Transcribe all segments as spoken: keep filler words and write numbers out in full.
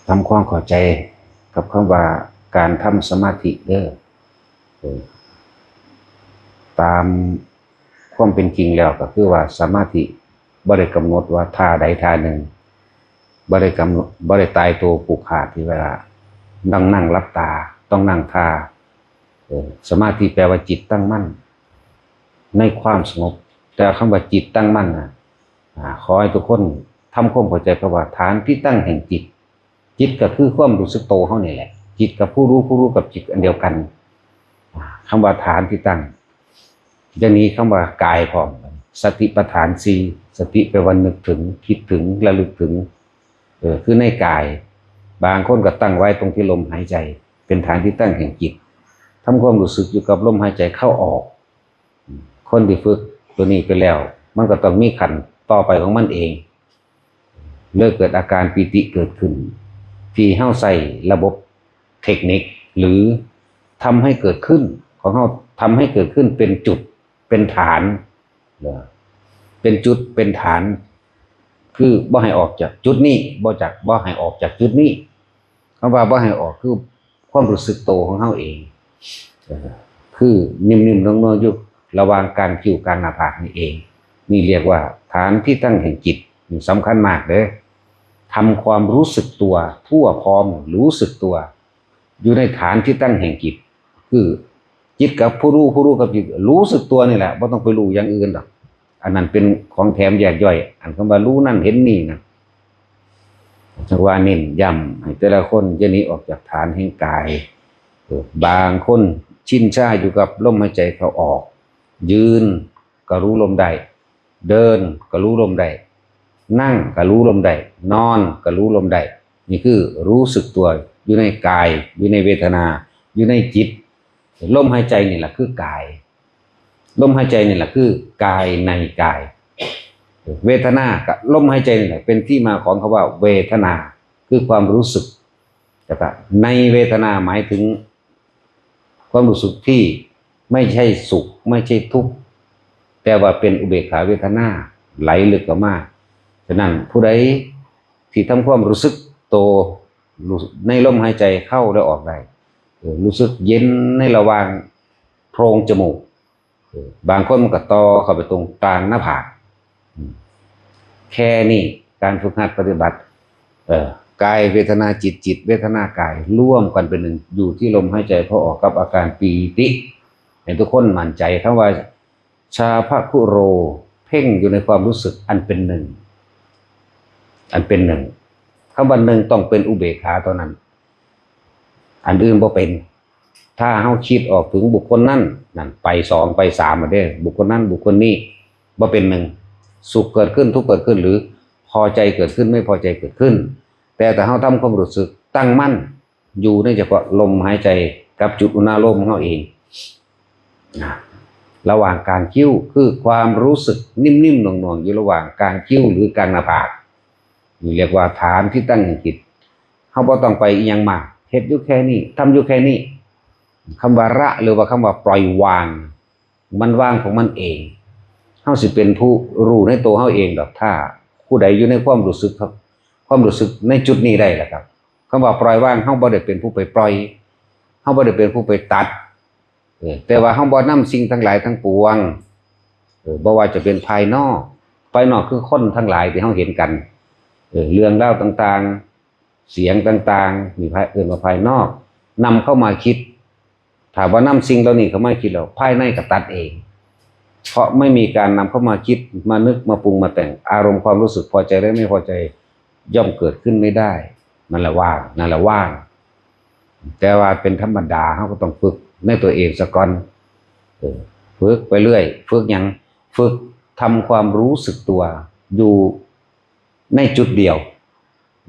ทำความเข้าใจกับคำว่าการทำสมาธิเด้อ เออ ตามความเป็นจริงแล้วก็คือว่าสมาธิบ่ได้กำหนดว่าท่าใดท่าหนึ่ง บ่ได้กำหนด บ่ได้ตายตัวผูกขาดที่เวลาต้องนั่งหลับตา ต้องนั่งท่า เออ สมาธิแปลว่าจิตตั้งมั่นในความสงบ แต่คำว่าจิตตั้งมั่นนะ อ่า ขอให้ทุกคนทำความเข้าใจคำว่าฐานที่ตั้งแห่งจิต จิตก็คือความรู้สึกโตเฮานี่แหละ จิตกับผู้รู้ ผู้รู้กับจิตอันเดียวกัน อ่า คำว่าฐานที่ตั้ง จะมีคำว่ากายพร้อม สติปัฏฐานสี่ สติแปลว่านึกถึง คิดถึง ระลึกถึง เออ คือในกาย บางคนก็ตั้งไว้ตรงที่ลมหายใจ เป็นฐานที่ตั้งแห่งจิต ทำความรู้สึกอยู่กับลมหายใจเข้าออก คนที่ฝึกตัวนี้ไปแล้ว มันก็ต้องมีขั้นต่อไปของมันเอง เลยเกิดอาการปีติเกิดขึ้น ที่เฮาใช้ระบบเทคนิค หรือทำให้เกิดขึ้น ของเฮาทำให้เกิดขึ้นเป็นจุด เป็นฐาน เนอะ เป็นจุด เป็นฐาน คือบ่ให้ออกจากจุดนี้ บ่จาก บ่ให้ออกจากจุดนี้ คำว่าบ่ให้ออกคือความรู้สึกโตของเฮาเอง เออ คือนิ่มๆนวลๆอยู่ระหว่างกลางคิ้วกลางหน้าผากนี่เอง นี่เรียกว่าฐานที่ตั้งแห่งจิต นี่สำคัญมากเด้อ ทำความรู้สึกตัวทั่วพร้อม รู้สึกตัว อยู่ในฐานที่ตั้งแห่งจิต คือจิตกับผู้รู้ ผู้รู้กับจิต รู้สึกตัวนี่แหละ บ่ต้องไปรู้อย่างอื่นดอก อันนั้นเป็นของแถมแยกย่อย อันคำว่ารู้นั่นเห็นนี่นะ จั่งว่าเน้นย้ำให้แต่ละคนอย่าหนีออกจากฐานแห่งกาย เออ บางคนชินชาอยู่กับลมหายใจเข้าออก ยืนก็รู้ลมได้ เดินก็รู้ลมได้ นั่งก็รู้ลมได้ นอนก็รู้ลมได้ นี่คือรู้สึกตัวอยู่ในกาย อยู่ในเวทนา อยู่ในจิต ลมหายใจนี่แหละคือกาย ลมหายใจนี่แหละคือกายในกาย เวทนากับลมหายใจนี่แหละเป็นที่มาของคำว่าเวทนา คือความรู้สึก แต่ก็ในเวทนาหมายถึงความรู้สึกที่ไม่ใช่สุข ไม่ใช่ทุกข์ แต่ว่าเป็นอุเบกขาเวทนาไหลลึกเข้ามา ฉะนั้นผู้ใดที่ทำความรู้สึกโต รู้ ในลมหายใจเข้าและออกได้ เออ รู้สึกเย็นในระหว่างโพรงจมูก เออ บางคนมันก็ต่อเข้าไปตรงกลางหน้าผาก อืม แค่นี้การฝึกหัดปฏิบัติ เออ กายเวทนาจิต จิตเวทนากาย ร่วมกันเป็นหนึ่ง อยู่ที่ลมหายใจเข้าออกกับอาการปีติ ให้ทุกคนมั่นใจคำว่า ชาพคุโร เพ่งอยู่ในความรู้สึกอันเป็นหนึ่ง อันเป็นหนึ่ง คำว่าหนึ่งต้องเป็นอุเบกขาเท่านั้น อันอื่นบ่เป็น ถ้าเฮาคิดออกถึงบุคคลนั้น นั่นไปสองไปสามแล้วเด้ บุคคลนั้นบุคคลนี้ บ่เป็นหนึ่ง สุขเกิดขึ้น ทุกข์เกิดขึ้น หรือพอใจเกิดขึ้น ไม่พอใจเกิดขึ้น แต่ถ้าเฮาทำความรู้สึกตั้งมั่น อยู่ในเฉพาะลมหายใจกับจุดอุณาโลมของเฮาเอง นะ ระหว่างกลางคิ้วคือความรู้สึกนิ่มๆหน่วงๆอยู่ระหว่างกลางคิ้วหรือกลางหน้าผาก นี่เรียกว่าฐานที่ตั้งแห่งจิต เฮาบ่ต้องไปอิหยังมาก เฮ็ดอยู่แค่นี้ ทำอยู่แค่นี้ คำว่าละหรือว่าคำว่าปล่อยวาง มันวางของมันเอง เฮาสิเป็นผู้รู้ในตัวเฮาเองดอก ถ้าผู้ใดอยู่ในความรู้สึกครับ ความรู้สึกในจุดนี้ได้ล่ะครับ คำว่าปล่อยวาง เฮาบ่ได้เป็นผู้ไปปล่อย เฮาบ่ได้เป็นผู้ไปตัด เออ แต่ว่าเฮาบ่นำสิ่งทั้งหลายทั้งปวง เออ บ่ว่าจะเป็นภายนอก ภายนอกคือคนทั้งหลายที่เฮาเห็นกัน เออ เรื่องราวต่างๆ เสียงต่างๆ นี่ภาย เอิ้นว่าภายนอก นำเข้ามาคิด ถ้าบ่นำสิ่งเหล่านี้เข้ามาคิดแล้ว ภายในก็ตัดเอง เพราะไม่มีการนำเข้ามาคิด มานึก มาปรุง มาแต่ง อารมณ์ความรู้สึกพอใจและไม่พอใจ ย่อมเกิดขึ้นไม่ได้ นั่นแหละว่าง นั่นแหละว่าง แต่ว่าเป็นธรรมดา เฮาก็ต้องฝึกในตัวเองซะก่อน เออ ฝึกไปเรื่อย ฝึกหยัง ฝึกทำความรู้สึกตัว อยู่ในจุดเดียว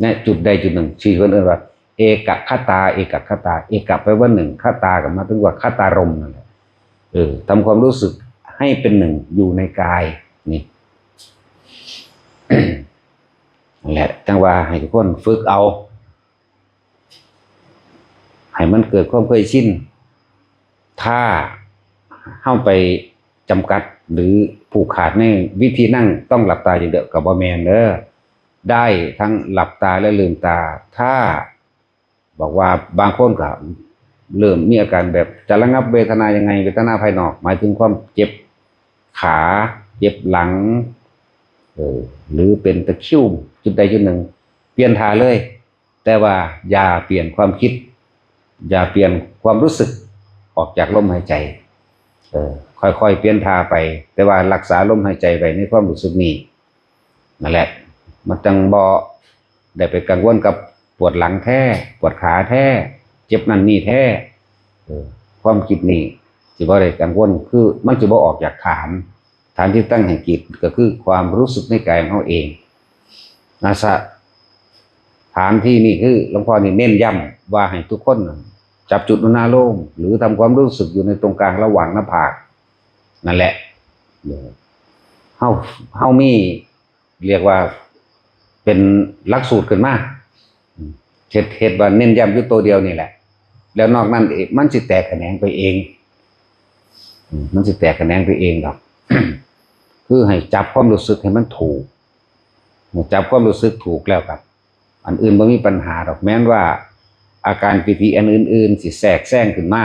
ในจุดใดจุดหนึ่ง ที่เพิ่นเอิ้นว่า เอกคตา เอกคตา เอกแปลว่าหนึ่ง คตาก็หมายถึงว่าคตารมณ์นั่นแหละ เออ ทำความรู้สึกให้เป็นหนึ่งอยู่ในกาย นี่ นั่นแหละ จั่งว่าให้ทุกคนฝึกเอา ให้มันเกิดความเคยชิน ถ้าเฮาไปจำกัดหรือ ผูกขาดในวิธีนั่งต้องหลับตาอย่างเดียวก็บ่แม่นเด้อ ได้ทั้งหลับตาและลืมตา ถ้าบอกว่าบางคนก็เริ่มมีอาการแบบจะระงับเวทนายังไง เวทนาภายนอก หมายถึงความเจ็บขา เจ็บหลัง เออ หรือเป็นตะคริวจุดใดจุดหนึ่ง เปลี่ยนท่าเลย แต่ว่าอย่าเปลี่ยนความคิด อย่าเปลี่ยนความรู้สึกออกจากลมหายใจ เออ ค่อยๆเปลี่ยนท่าไป แต่ว่ารักษาลมหายใจไว้ในความรู้สึกนี้ นั่นแหละ มันจั่งบ่ได้ไปกังวลกับปวดหลังแท้ ปวดขาแท้ เจ็บนั่นนี่แท้ เออ ความคิดนี่สิบ่ได้กังวล คือมันสิบ่ออกจากฐาน ฐานที่ตั้งแห่งจิตก็คือความรู้สึกในกายของเราเอง นะ สถานที่นี่คือหลวงพ่อนี่เน้นย้ำว่าให้ทุกคนจับจุดอุณาโลม หรือทำความรู้สึกอยู่ในตรงกลางระหว่างหน้าผาก นั่นแหละ เฮาเฮามี เรียกว่าเป็นหลักสูตรขึ้นมา เฮ็ดเฮ็ดว่าเน้นย้ำอยู่ตัวเดียวนี่แหละ แล้วนอกนั้นเองมันสิแตกแขนงไปเอง อืม มันสิแตกแขนงไปเองดอก คือให้จับความรู้สึกให้มันถูก จับความรู้สึกถูกแล้วครับ อันอื่นบ่มีปัญหาดอก แม้นว่าอาการปีติอันอื่นๆสิแทรกแซงขึ้นมา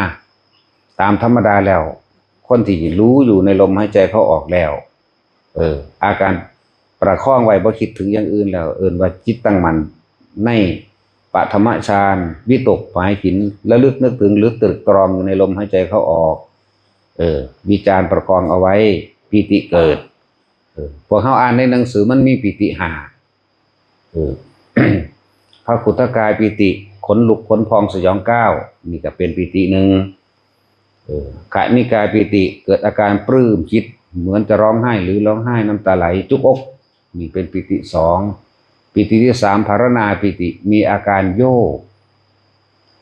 ตามธรรมดาแล้ว คนที่รู้อยู่ในลมหายใจเข้าออกแล้ว เออ อาการประคองไว้บ่คิดถึงอย่างอื่นแล้ว เอิ้นว่าจิตตั้งมั่นในปฐมฌาน วิตกหมายถึงระลึกนึกถึงหรือตรึกตรองอยู่ในลมหายใจเข้าออก เออ วิจารประคองเอาไว้ ปีติเกิด เออ พวกเฮาอ่านในหนังสือมันมีปีติห้า เออ พระขุทกายปีติ ขนลุกขนพองสยองก้าว นี่ก็เป็นปีติหนึ่ง เออ ขณิกายปีติ เกิดอาการปลื้มจิต เหมือนจะร้องไห้หรือร้องไห้น้ำตาไหลจุกอก นี่เป็นปีติสอง ปีติที่สาม ภารณาปีติ มีอาการโยก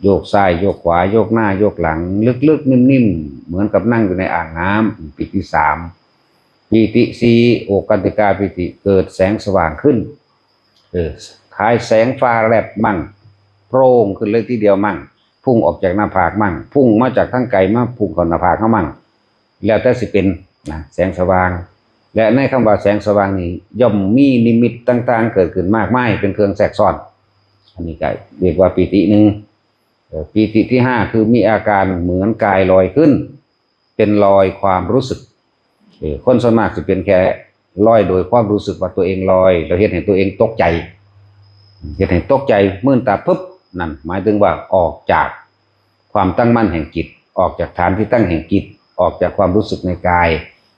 โยกซ้ายโยกขวา โยกหน้าโยกหลัง ลึกๆนิ่มๆ เหมือนกับนั่งอยู่ในอ่างน้ำ ปีติที่สาม ปีติสี่ โอคันติกาปีติ เกิดแสงสว่างขึ้น เออ คล้ายแสงฟ้าแลบมั่ง โพร่งขึ้นเลยทีเดียวมั่ง พุ่งออกจากหน้าผากมั่ง พุ่งมาจากทางไกลมาพุ่งเข้าหน้าผากเฮามั่ง แล้วแต่สิเป็นนะ แสงสว่าง และในคำว่าแสงสว่างนี้ย่อมมีนิมิตต่างๆเกิดขึ้นมากมายเป็นเครื่องแทรกซ้อน อันนี้ก็เรียกว่าปีติหนึ่ง เอ่อ ปีติที่ห้า คือมีอาการเหมือนกายลอยขึ้น เป็นลอยความรู้สึก เออ คนส่วนมากสิเป็นแค่ลอยโดยความรู้สึกว่าตัวเองลอย แล้วเฮ็ดให้ตัวเองตกใจ เฮ็ดให้ตกใจ มื่นตาปึ๊บ นั่นหมายถึงว่าออกจากความตั้งมั่นแห่งจิต ออกจากฐานที่ตั้งแห่งจิต ออกจากความรู้สึกในกาย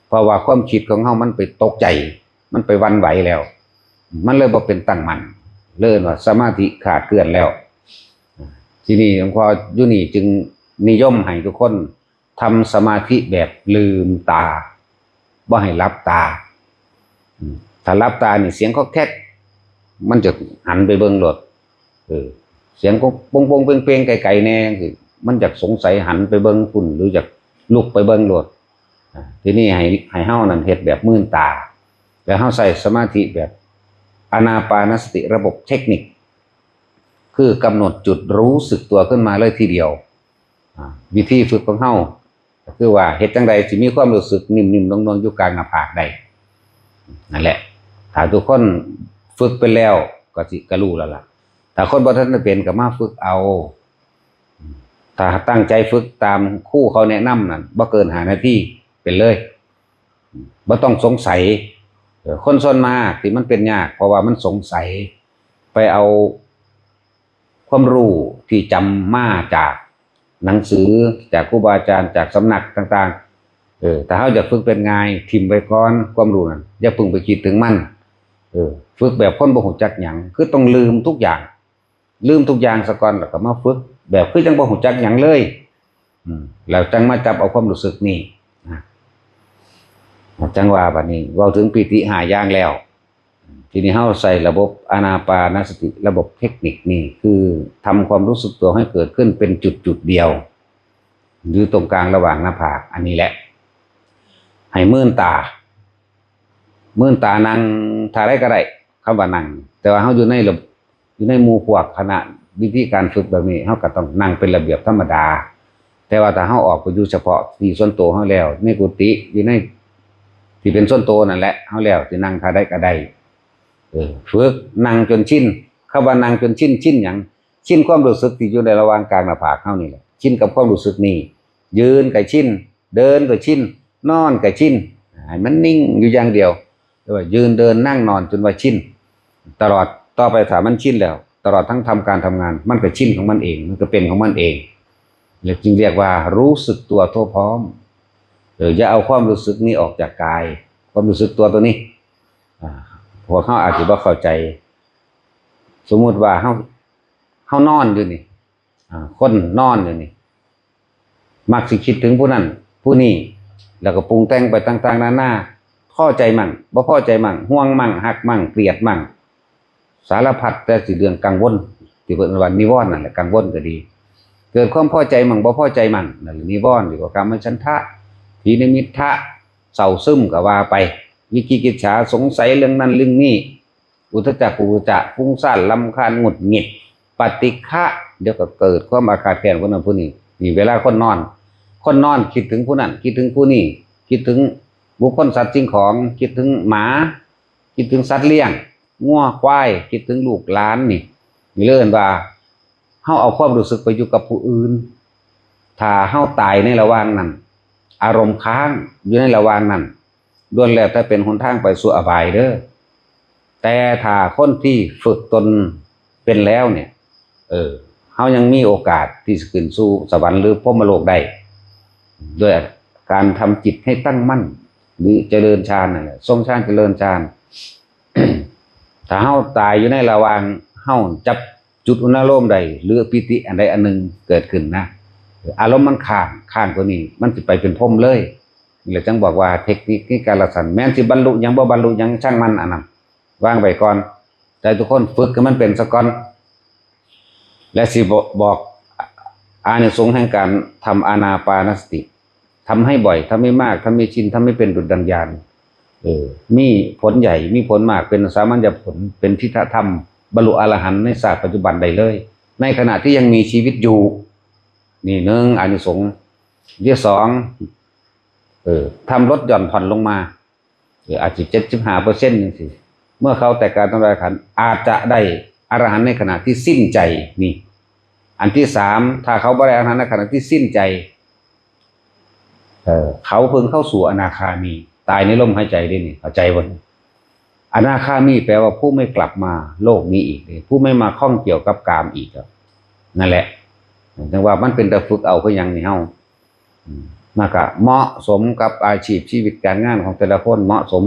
เพราะว่าความคิดของเฮามันไปตกใจ มันไปหวั่นไหวแล้ว มันเลยบ่เป็นตั้งมั่น เลยว่าสมาธิขาดเคลื่อนแล้ว ทีนี้หลวงพ่ออยู่นี่จึงนิยมให้ทุกคนทำสมาธิแบบลืมตา บ่ให้หลับตา อืม ถ้าหลับตานี่เสียงคอกแคก มันจะหันไปเบิ่งโลด เออ เสียงก็ปงปงเปงเปงไกลๆแน่จังซี้ มันอยากสงสัยหันไปเบิ่งพุ้น หรืออยากลุกไปเบิ่งโลด อ่า ทีนี้ให้ ให้เฮานั่นเฮ็ดแบบมื่นตา แล้วเฮาใช้สมาธิแบบอานาปานสติระบบเทคนิค คือกำหนดจุดรู้สึกตัวขึ้นมาเลยทีเดียว อ่า วิธีฝึกของเฮาก็คือว่าเฮ็ดจั่งใดสิมีความรู้สึกนิ่มๆนวลๆอยู่กลางหน้าผากได้ นั่นแหละ ถ้าทุกคนฝึกไปแล้วก็สิก็รู้แล้วล่ะ ถ้าคนบ่ทันได้เป็นก็มาฝึกเอา ถ้าตั้งใจฝึกตามครูเขาแนะนำนั่น บ่เกินห้านาทีเป็นเลย บ่ต้องสงสัย เออ คนส่วนมากที่มันเป็นยาก เพราะว่ามันสงสัย ไปเอาความรู้ที่จำมาจากหนังสือ จากครูบาอาจารย์ จากสำนักต่างๆ เออ ถ้าเฮาอยากฝึกเป็นง่าย ถิ่มไว้ก่อน ความรู้นั่น อย่าเพิ่งไปคิดถึงมัน เออ ฝึกแบบคนบ่ฮู้จักหยัง คือต้องลืมทุกอย่าง ลืมทุกอย่างซะก่อน แล้วก็มาฝึกแบบคือจั่งบ่ฮู้จักหยังเลย อืม แล้วจั่งมาจับเอาความรู้สึกนี่นะ จั่งว่าบัดนี้ เว้าถึงปีติห้าอย่างแล้ว ทีนี้เฮาใช้ระบบอานาปานสติ ระบบเทคนิคนี่ คือทำความรู้สึกตัวให้เกิดขึ้นเป็นจุดๆเดียว หรือตรงกลางระหว่างหน้าผาก อันนี้แหละ ให้มื่นตา มื่นตานั่งท่าใดก็ได้ คำว่านั่ง แต่ว่าเฮาอยู่ในระบ อยู่ในหมู่พวกคณะ วิธีการฝึกแบบนี้ เฮาก็ต้องนั่งเป็นระเบียบธรรมดา แต่ว่าถ้าเฮาออกไปอยู่เฉพาะที่ส่วนตัวเฮาแล้ว ในกุฏิ อยู่ใน ที่เป็นส่วนตัวนั่นแหละ เฮาแล้วสินั่งท่าใดก็ได้ เออ ฝึกนั่งจนชิน คำว่านั่งจนชิน ชินหยัง ชินความรู้สึกที่อยู่ในระหว่างกลางหน้าผากเฮานี่แหละ ชินกับความรู้สึกนี้ ยืนก็ชิน เดินก็ชิน นอนก็ชิน ให้มันนิ่งอยู่อย่างเดียว เรียกว่ายืนเดินนั่งนอนจนว่าชิน ตลอดต่อไปถ้ามันชินแล้ว ตลอดทั้งทำการทำงาน มันก็ชินของมันเอง มันก็เป็นของมันเอง เรียก จึงเรียกว่ารู้สึกตัวทั่วพร้อม เออ อย่าเอาความรู้สึกนี้ออกจากกาย ความรู้สึกตัวตัวนี้ อ่า พวกเขาอาจจะบ่เข้าใจ สมมุติว่าเขา เขานอนอยู่นี่ อ่า คนนอนอยู่นี่ มักสิคิดถึงผู้นั้น ผู้นี้ แล้วก็ปรุงแต่งไปต่างๆนานา พอใจมั่ง บ่พอใจมั่ง ห่วงมั่ง ฮักมั่ง เกลียดมั่ง สารพัดแต่สิเรื่องกังวล ที่เพิ่นว่านิวรณ์นั่นแหละ กังวลก็ดี เกิดความพอใจมั่ง บ่พอใจมั่ง นั่นแหละนิวรณ์ หรือว่ากามฉันทะ ถีนมิทธะ เศร้าซึมก็ว่าไป วิจิกิจฉา สงสัยเรื่องนั้นเรื่องนี้ อุทธัจจะ กุกุจจะ ฟุ้งซ่าน รำคาญ หงุดหงิด ปฏิฆะ เดี๋ยวก็เกิดความอาฆาตแค้นผู้นั้นผู้นี้ นี่เวลาคนนอน คนนอนคิดถึงผู้นั้น คิดถึงผู้นี้ คิดถึงบุคคลสัตว์สิ่งของ คิดถึงหมา คิดถึงสัตว์เลี้ยง งัวควาย คิดถึงลูกหลานนี่ นี่เรียกว่า เฮาเอาความรู้สึกไปอยู่กับผู้อื่น ถ้าเฮาตายในระหว่างนั้น อารมณ์ค้างอยู่ในระหว่างนั้น ล้วนแล้วแต่เป็นหนทางไปสู่อบายเด้อ แต่ถ้าคนที่ฝึกตนเป็นแล้วเนี่ย เออ เฮายังมีโอกาสที่จะขึ้นสู่สวรรค์หรือพรหมโลกได้ ด้วยการทำจิตให้ตั้งมั่น หรือเจริญฌานนั่นแหละ ทรงฌานเจริญฌาน ถ้าเฮาตายอยู่ในระหว่างเฮาจับจุดอุณาโลมใด หรือปีติอันใดอันหนึ่งเกิดขึ้นนะ อารมณ์มันค้าง ค้างตัวนี้ มันสิไปเป็นพรหมเลย นี่แหละจังบอกว่าเทคนิคในการละสัน แม้นสิบรรลุหยังบ่บรรลุหยังช่างมันอันนั้น วางไว้ก่อน แต่ทุกคนฝึกให้มันเป็นซะก่อน และสิบอก บอกอานิสงส์แห่งการทำอานาปานสติ ทำให้บ่อย ทำให้มาก ทำให้ชิน ทำให้เป็นดุจดังญาณ เออ มีผลใหญ่ มีผลมาก เป็นสามัญญผล เป็นทิฏฐธรรม บรรลุอรหันต์ในชาติปัจจุบันได้เลย ในขณะที่ยังมีชีวิตอยู่ นี่หนึ่งอานิสงส์ ที่สอง เออ ทำลดหย่อนผ่อนลงมา เออ อาจจะเจ็ดสิบห้าเปอร์เซ็นต์จังซี่ เมื่อเขาแตกกายทำลายขันธ์ อาจจะได้อรหันต์ในขณะที่สิ้นใจ นี่ อันที่สาม ถ้าเขาบ่ได้อรหันต์ในขณะที่สิ้นใจ เออ เขาเพิ่งเข้าสู่อนาคามี ตายในลมหายใจเด้นี่ เข้าใจบ่ อนาคามีแปลว่าผู้ไม่กลับมาโลกนี้อีกเลย ผู้ไม่มาข้องเกี่ยวกับกามอีกอะ นั่นแหละ จังว่ามันเป็นตาฝึกเอาคือหยังนี่เฮา อืม มันก็เหมาะสมกับอาชีพชีวิตการงานของแต่ละคน เหมาะสม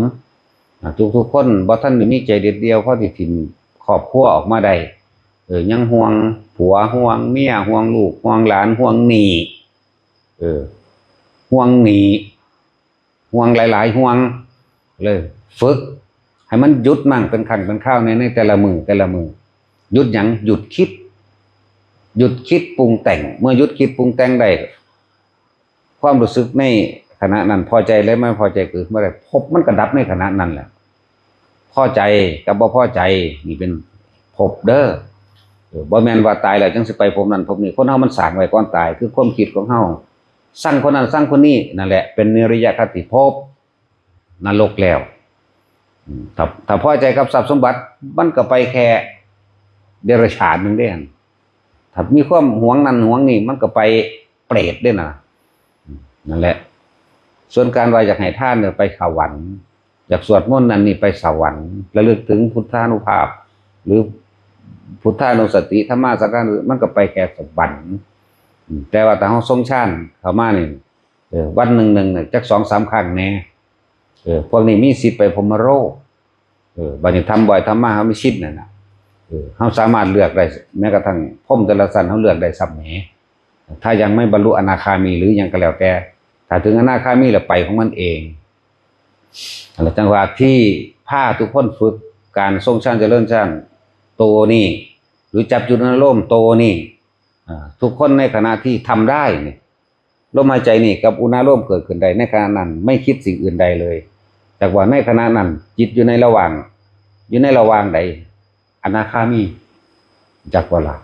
อ่า ทุกๆคนบ่ทันได้มีใจเด็ดเดี่ยวพอสิถิ่มครอบครัวออกมาได้ เออ ยังห่วงผัว ห่วงเมีย ห่วงลูก ห่วงหลาน ห่วงหนี้ เออ ห่วงหนี้ ห่วงหลายๆ ห่วง เลยฝึกให้มันหยุดมั่งเป็นครั้งเป็นคราวใน ในแต่ละมื้อ แต่ละมื้อ หยุดหยัง หยุดคิด หยุดคิดปรุงแต่ง เมื่อหยุดคิดปรุงแต่งได้ ความรู้สึกในขณะนั้นพอใจและไม่พอใจเกิดเมื่อไหร่ ภพมันก็ดับในขณะนั้นแหละ พอใจกับบ่พอใจ นี่เป็นภพเด้อ เออ บ่แม่นว่าตายแล้วจังสิไปภพนั้นภพนี้ คนเฮามันสร้างไว้ก่อนตาย คือความคิดของเฮา ซังคนนั้นซังคนนี้ นั่นแหละ เป็นนิรยคติภพ นรกแล้ว อืม ถ้า ถ้าพอใจกับทรัพย์สมบัติ มันก็ไปแค่เดรัจฉานหนึ่งเด้หั่น ถ้ามีความหวงนั่นหวงนี่ มันก็ไปเปรตเด้นะ อืม นั่นแหละ ส่วนการว่าอยากให้ทานเนี่ยไปสวรรค์ อยากสวดมนต์นั่นนี่ไปสวรรค์ ระลึกถึงพุทธานุภาพ หรือพุทธานุสติ ธรรมาสังฆานุสติ มันก็ไปแค่สวรรค์ อืม แต่ว่าถ้าเฮาทรงฌานเข้ามานี่ เออ วันหนึ่งหนึ่งเนี่ย จักสองสามครั้งแหน่ เออ พวกนี้มีสิทธิ์ไปพรหมโลก เออ บัดนี้ทำบ่อยทำมา เฮามีสิทธิ์นั่นน่ะ เออ เฮาสามารถเลือกได้ แม้กระทั่งพรหมแต่ละชั้น เฮาเลือกได้ซ้ำแหม ถ้ายังไม่บรรลุอนาคามีหรือยังก็แล้วแต่ ถ้าถึงอนาคามีแล้วไปของมันเอง อันนั้นจังว่าที่พาทุกคนฝึกการทรงฌานเจริญฌานโตนี้ หรือจับจุดอารมณ์โตนี้ อ่า ทุกคนในขณะที่ทำได้นี่ ลมหายใจนี่กับอุณาโลมเกิดขึ้นได้ในขณะนั้น ไม่คิดสิ่งอื่นใดเลย จักว่าในขณะนั้น จิตอยู่ในระหว่าง อยู่ในระหว่างใด อนาคามี จักว่าละ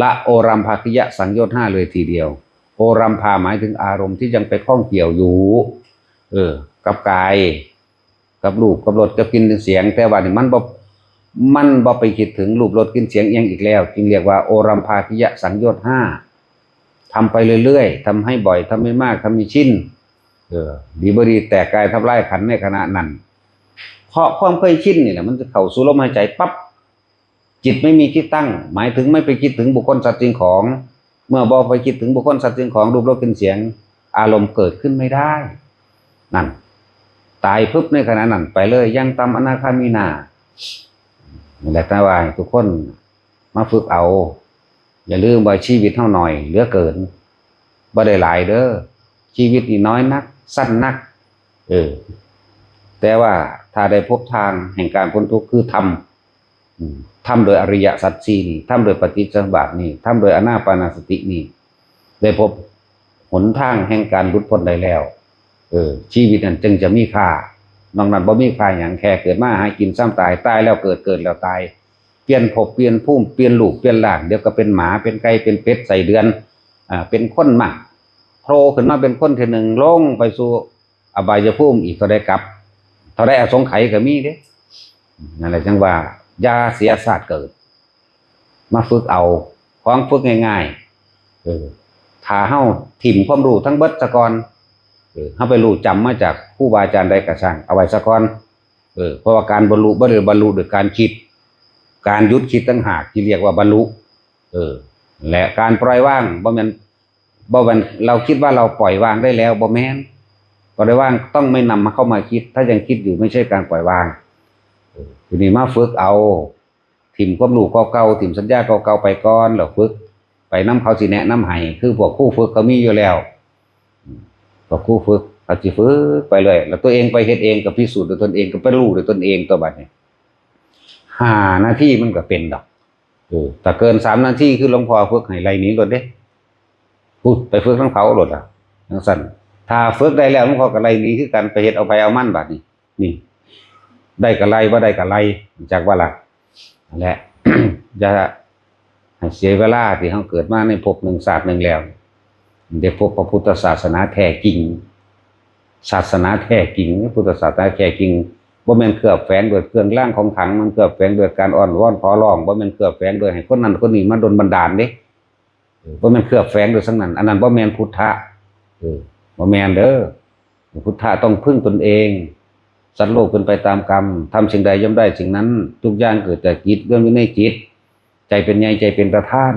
ละโอรัมภากิยะสังโยชน์ห้าเลยทีเดียว โอรัมภาหมายถึงอารมณ์ที่ยังไปข้องเกี่ยวอยู่ เออ กับกาย กับรูปกับรสกับกลิ่นเสียง แต่ว่านี่มันบ่มันบ่ไปคิดถึงรูปรสกลิ่นเสียงอิหยังอีกแล้ว จึงเรียกว่าโอรัมภากิยสังโยชน์ห้า ทำไปเรื่อยๆ ทำให้บ่อย ทำให้มาก ทำให้ชิน เออ ดีบ่ดีแตกกายทำลายขันธ์ในขณะนั้น เพราะความเคยชินนี่แหละ มันจะเข้าสู่ลมหายใจปั๊บ จิตไม่มีที่ตั้ง หมายถึงไม่ไปคิดถึงบุคคลสัตว์สิ่งของ เมื่อบ่ไปคิดถึงบุคคลสัตว์สิ่งของ รูปรสกลิ่นเสียง อารมณ์เกิดขึ้นไม่ได้ นั่น ตายปุ๊บในขณะนั้นไปเลย ยังตำอนาคามินา นี่แหละ แต่ว่าให้ทุกคนมาฝึกเอา อย่าลืมว่าชีวิตเฮาน้อยเหลือเกิน บ่ได้หลายเด้อ ชีวิตนี่น้อยนัก สั้นนัก เออ แต่ว่าถ้าได้พบทางแห่งการพ้นทุกข์คือธรรม อืม ธรรมโดยอริยสัจสี่นี่ ธรรมโดยปฏิจจสมุปบาทนี่ ธรรมโดยอานาปานสตินี่ ได้พบหนทางแห่งการหลุดพ้นได้แล้ว เออ ชีวิตนั้นจึงจะมีค่า นอกนั้นบ่มีค่าหยัง แค่เกิดมาหากินซ้ำตาย ตายแล้วเกิด เกิดแล้วตาย เปลี่ยนภพเปลี่ยนภูมิ เปลี่ยนรูปเปลี่ยนร่าง เดี๋ยวก็เป็นหมา เป็นไก่ เป็นเป็ด ไส้เดือน อ่า เป็นคนมั่ง โผล่ขึ้นมาเป็นคนทีหนึ่ง ลงไปสู่อบายภูมิอีกเท่าใดกับ เท่าใดอสงไขยก็มีเด้ นั่นแหละจังว่า อย่าเสียชาติเกิด มาฝึกเอา ของฝึกง่ายๆ เออ ถ้าเฮาถิ่มความรู้ทั้งเบิดซะก่อน เออ เฮาไปรู้จำมาจากครูบาอาจารย์ใดก็ช่าง เอาไว้ซะก่อน เออ เพราะว่าการบรรลุบ่ได้บรรลุด้วยการคิด การหยุดคิดต่างหากที่เรียกว่าบรรลุ เออ และการปล่อยวางบ่แม่น บ่แม่นเราคิดว่าเราปล่อยวางได้แล้ว บ่แม่น ปล่อยวางต้องไม่นำมาเข้ามาคิด ถ้ายังคิดอยู่ไม่ใช่การปล่อยวาง เออ ทีนี้มาฝึกเอา ถิ่มความรู้เก่าๆ ถิ่มสัญญาเก่าๆ ไปก่อน แล้วฝึกไปนำเขาสิแนะนำให้ คือพวกครูฝึกเขามีอยู่แล้ว อืม พวกครูฝึกเขาสิฝึกไปเลย แล้วตัวเองไปเฮ็ดเอง ก็พิสูจน์ด้วยตนเอง ก็ไปรู้ด้วยตนเอง ตัวบัดนี้ ห้านาทีมันก็เป็นดอก เออ ถ้าเกินสามนาที คือหลวงพ่อฝึกให้ไล่หนีโลดเด้ พูดไปฝึกนำเขาโลดล่ะ จั่งซั้น ถ้าฝึกได้แล้ว หลวงพ่อก็ไล่หนีคือกัน ไปเฮ็ดเอาไผเอามันบัดนี้ นี่ ได้ก็ไล่ บ่ได้ก็ไล่ จักว่าล่ะ นั่นแหละ อย่าให้เสียเวลาที่เฮาเกิดมาในภพหนึ่งชาติหนึ่งแล้ว ได้พบพระพุทธศาสนาแท้จริง ศาสนาแท้จริง พุทธศาสนาแท้จริง บ่แม่นเคลือบแฝงด้วยเครื่องรางของขลัง มันเคลือบแฝงด้วยการอ้อนวอนขอร้อง บ่แม่นเคลือบแฝงด้วยให้คนนั้นคนนี้มาดลบันดาลเด้ เออ บ่แม่นเคลือบแฝงด้วยสิ่งนั้น อันนั้นบ่แม่นพุทธะ เออ บ่แม่นเด้อ พุทธะต้องพึ่งตนเอง สัตว์โลกเป็นไปตามกรรม ทำสิ่งใดย่อมได้สิ่งนั้น ทุกอย่างเกิดจากจิต ย่อมอยู่ในจิต ใจเป็นใหญ่ ใจเป็นประธาน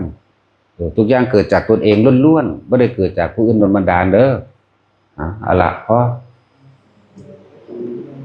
เออ ทุกอย่างเกิดจากตนเองล้วนๆ บ่ได้เกิดจากผู้อื่นดลบันดาลเด้อ อ่ะ เอาละ พอ